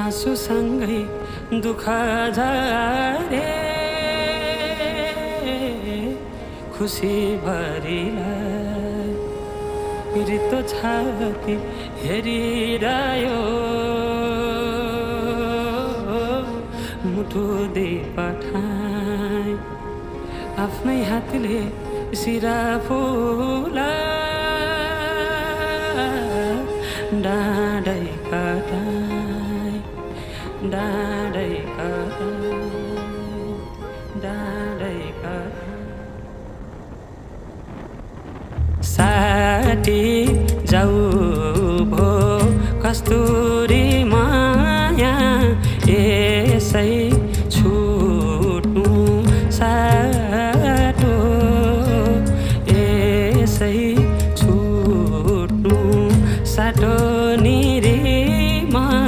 आँसुसँगै दुःख झरे खुसी भरिलाई रित्तो छाती हेरिरह्यो मुटु दे पठाए आफ्नै हातले सिरा फुला डाँडै कटाए